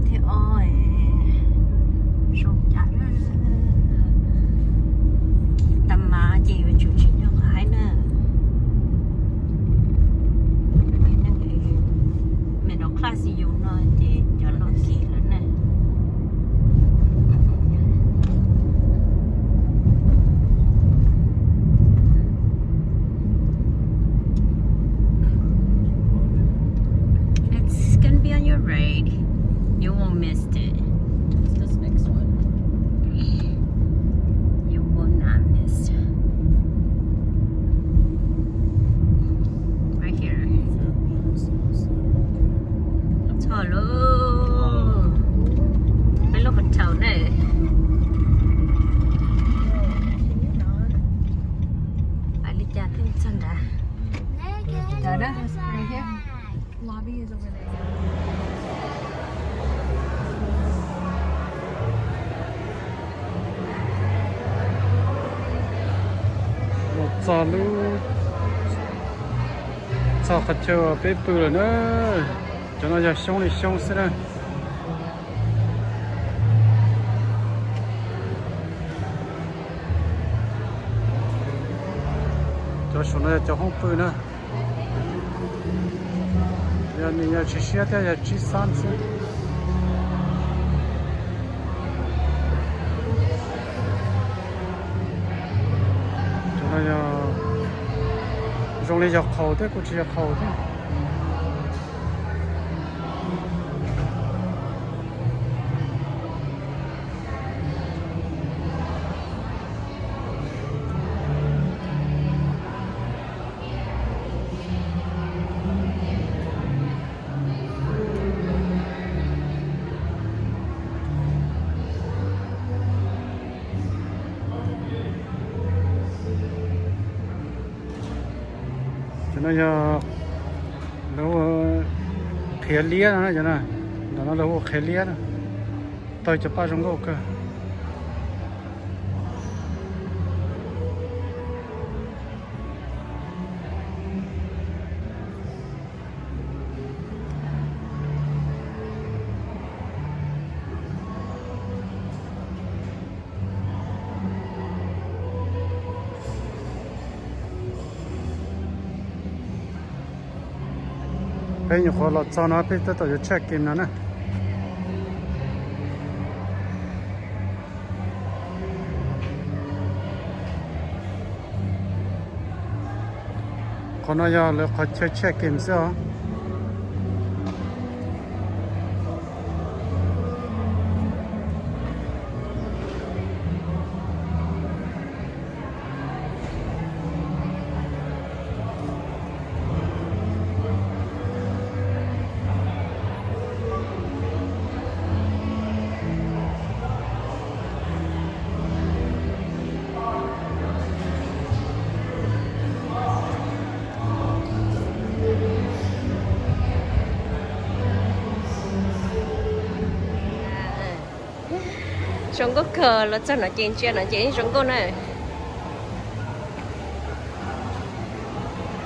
Thiab ob, zoo cas tag mas ces yuav tsum tsis nyob qhov haib na. Middle class yus no ces cov no kim lawm na. It's gonna be on your right. You won't miss it. It's this next one. You will not miss. Right here. Txog lawm. Peb lub hotel na. Pais li cas thiaj txog nrad? Right here. Lobby is over there. Los txog lub, txog qhov chaw peb pw lawm na. Cov no yog xyoob li xyoob xwb na. Cov saum no yog cov hoob pw na. Yog nws yog tsis siab thiab yog tsib xab xwb. Cov no yog zoo li yog qhaus thiab kuj tsis yog qhaus thiab. Cov no yog lawv hu qhiav liab no, cov no, ntawm no lawv hu qhiav liab no. Tau cov paj zoo nkauj kawg. Peb nyuam qhuav los txog no peb tab tom yuav check in no na. Qhov no yog lawv qhov chaw check in xwb os. Zoo nkauj kawg, los txog no ces ntsia no ces zoo nkauj na.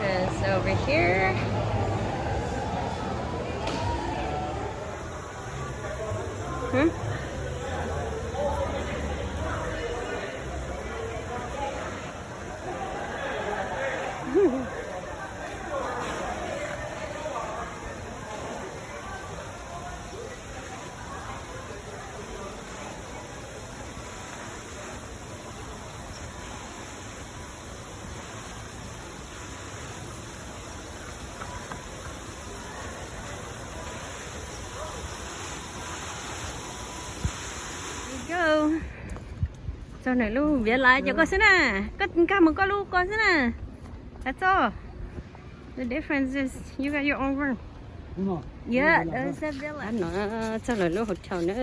It's over here. Txog nws lub viav lais cov ko xwb na, koj nkag mus koj lub ko xwb na. That's all. The difference is you got your own room. Yeah, it's a villa. No, txog lawv lub hotel na.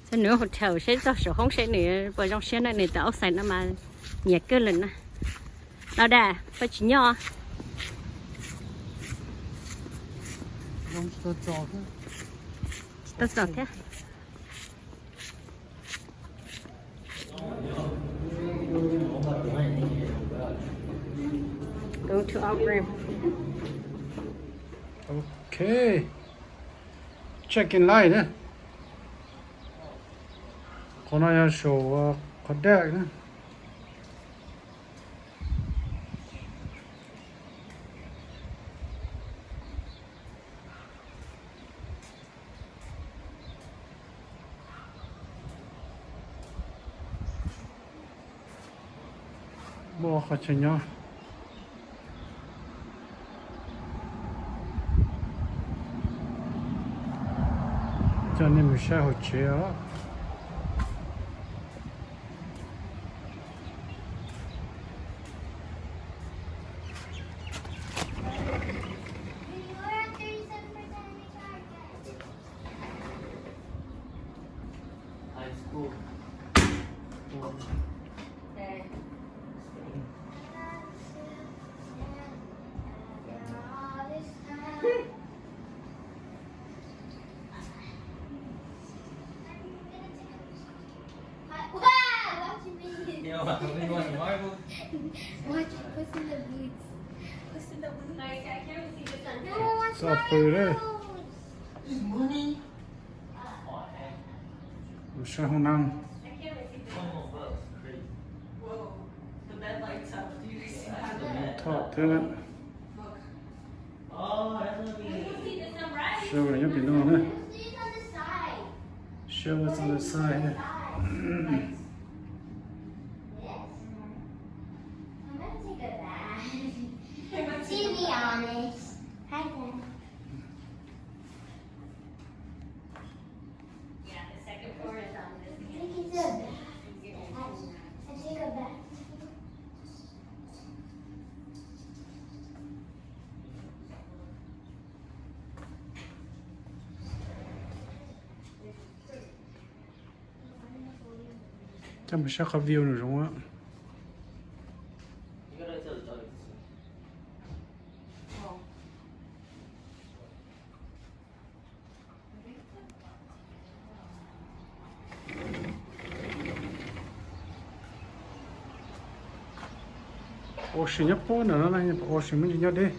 Txog nws hotel seb txog saum hoob seb nws puas zoo siab na, nws tus outside no mas nyiam kawg lawm na. Los dam, koj tsis nyob? Tsis tau txog thiab. Going to our room. Ok. Check in line na. Qhov no yog saum qhov deck na. Muaj qhov chaw nyob. Coj nej mus saib hauv tsev os. Txoj pw lawm. Mus saib hoob nab. Thom thiab. Shower nyob pem no na. Shower on the side. I'm gonna take a bath. To be honest. Hi, Dad. Coj mus saib qhov view nws zoo. Ocean nyob puag nram no, ocean me ntsis nyob deb.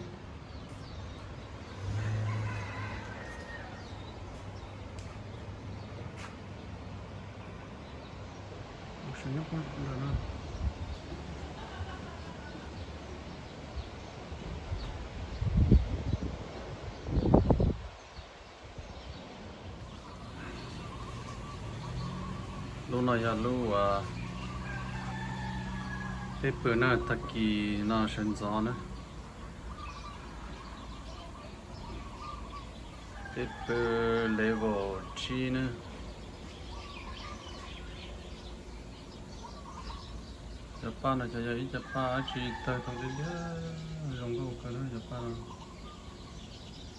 Ocean nyob puag nram no. Lub no yog lub peb pw na, tag kis no sawv ntxov na. Peb pw level tsib na. Cov paj no cov yog ib cov paj dab tsi tawg tau tiag tiag, zoo nkauj kawg na cov paj no.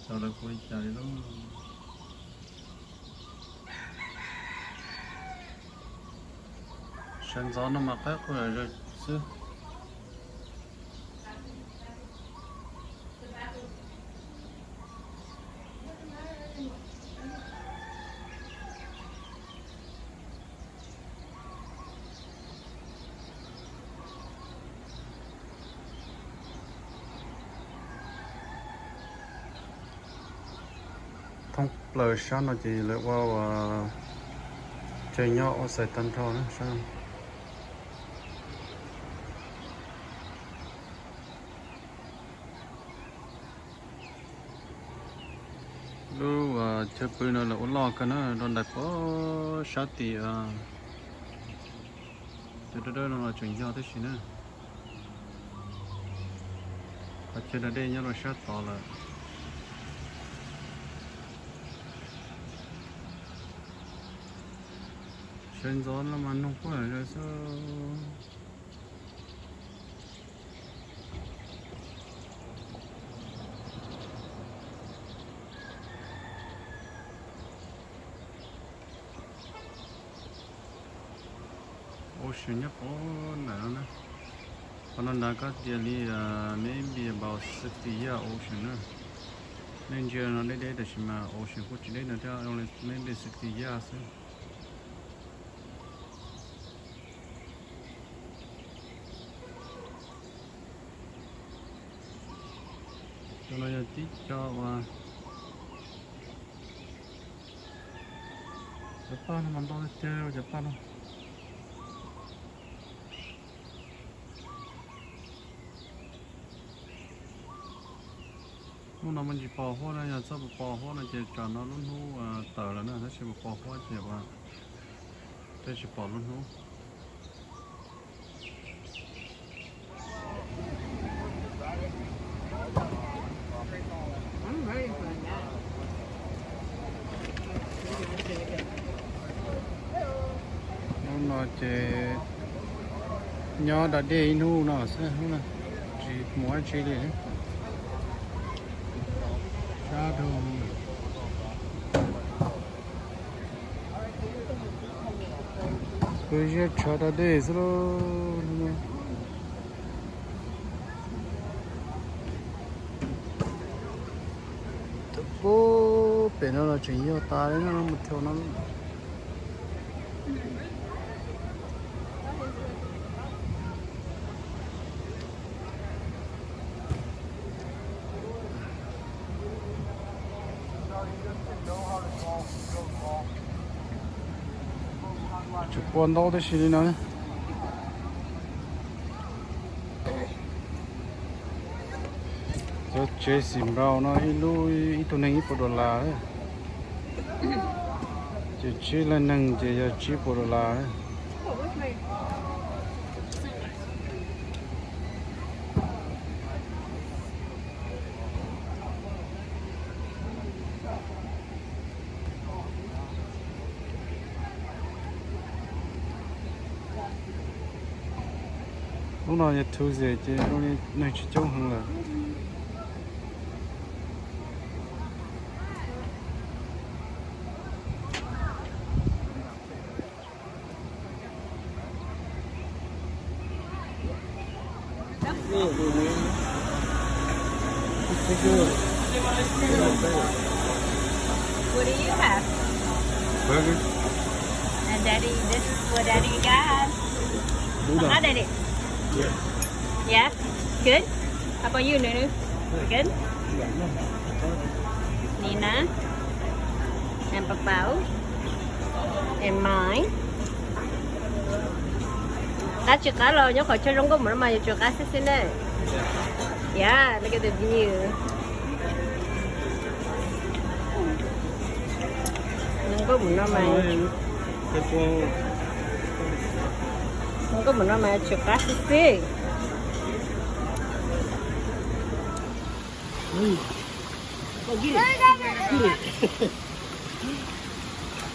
Xyov lawv hu li cas li lauj. Sawv ntxov no mas qaib quaj zom zaws xwb. Thoob plaws sab no ces lawv ua chaw nyob ua xais tag nrho na sab. Lub chaw pw no lawv ua loj kawg na, rau ntais pem sab tim cov dawb dawb no los tseem yog tib si na. Qhov chaw da dej nyob rau sab tod lawm. Sawv ntxov no mas noog quaj zom zaws xwb. Ocean nyob puag nram no na. Qhov no nrad koj tias li maybe about sixty year ocean na. Nej ntsia no deb deb tab sis mas ocean kuj tsis deb ntawd thiab, only maybe sixty year xwb. Cov no yog tib co uas Cov paj no mas ntau tiag tiag cov paj no. Hnub no mas tsis pos huab na, yog txhob pos huab no ces tsam no lub hnub tawm lawm na, tab sis pos huab ces ua tsis pom lub hnub. Hnub no ces nyob da dej ib hnub no xwb, tsis mus dab tsi li. Sab rau pw ziab tshav da dej xwb lauj. Tus pub pem no los tseem yog tas li no mus rau no. Tsis pua ntau tib si li no. Cov tsev xim npau no ib lub ib tug neeg ib puas dollar, ces tsib leej neeg ces yog tsib puas dollar. Hnub no yog Tuesday ces zoo li neeg tsis coob heev lawm. What do you have? Burger. And Daddy, this is what Daddy got. Buddha. How did it? Yeah. Yeah? Good? How about you, Nunu? Good? Nina? And Papau? And mine? Qab tsis qab los nyob qhov chaw zoo nkauj mus no mas yuav tsum qab xwb xwb na. Yeah, look at the view. Zoo nkauj mus no mas, zoo nkauj mus no mas yuav tsum qab xwb xwb.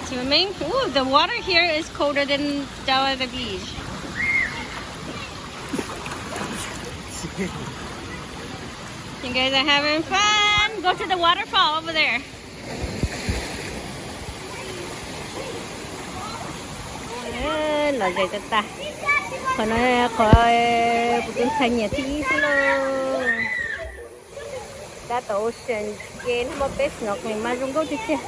Swimming? Ooh, the water here is colder than down at the beach. You guys are having fun. Go to the waterfall over there. Lom zem tag tag. Qhov no qhov kuv tus ntxhais nyiam thib ib xwb lauj. Tab tom ocean ces nag hmo peb snorkeling mas zoo nkauj tiag tiag.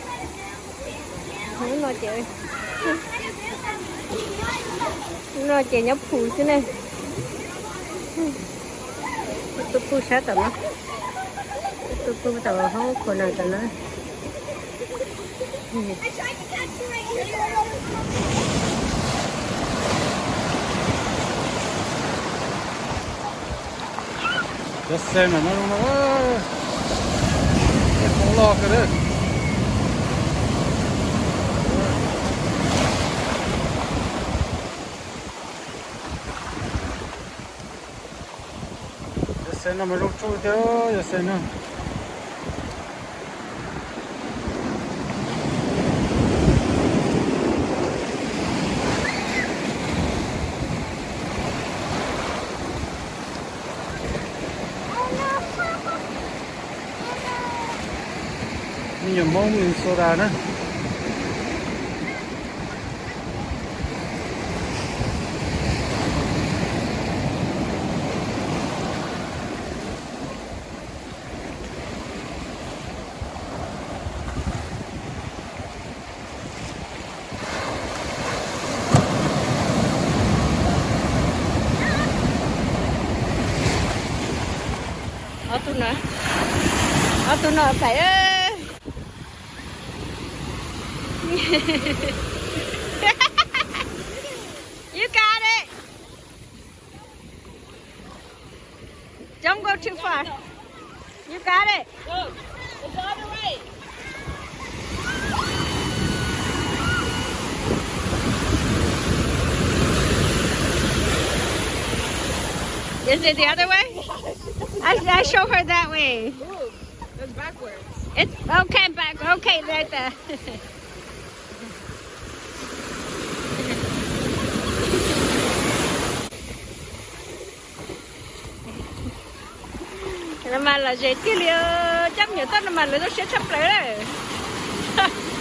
Hnub no ces, hnub no ces nyob phu xwb ne. Tus phu sab tom no, tus phu tom hoob khuav na tom no. Cov xe no no, loj kawg. Cov xe no mas zoo tsuj thiab cov xe no. Me nyuam Hmoob Minnesota na. Ob tug no, ob tug no pais. Don't go too far. You got it. Go. It's the other way. Is it the other way? I, I show her that way. Ooh, that's backwards. It's okay, back, okay, right there. No mas lom zem tiag li, coj me nyuam tuaj no mas lawv zoo siab tshaj plaws lawm.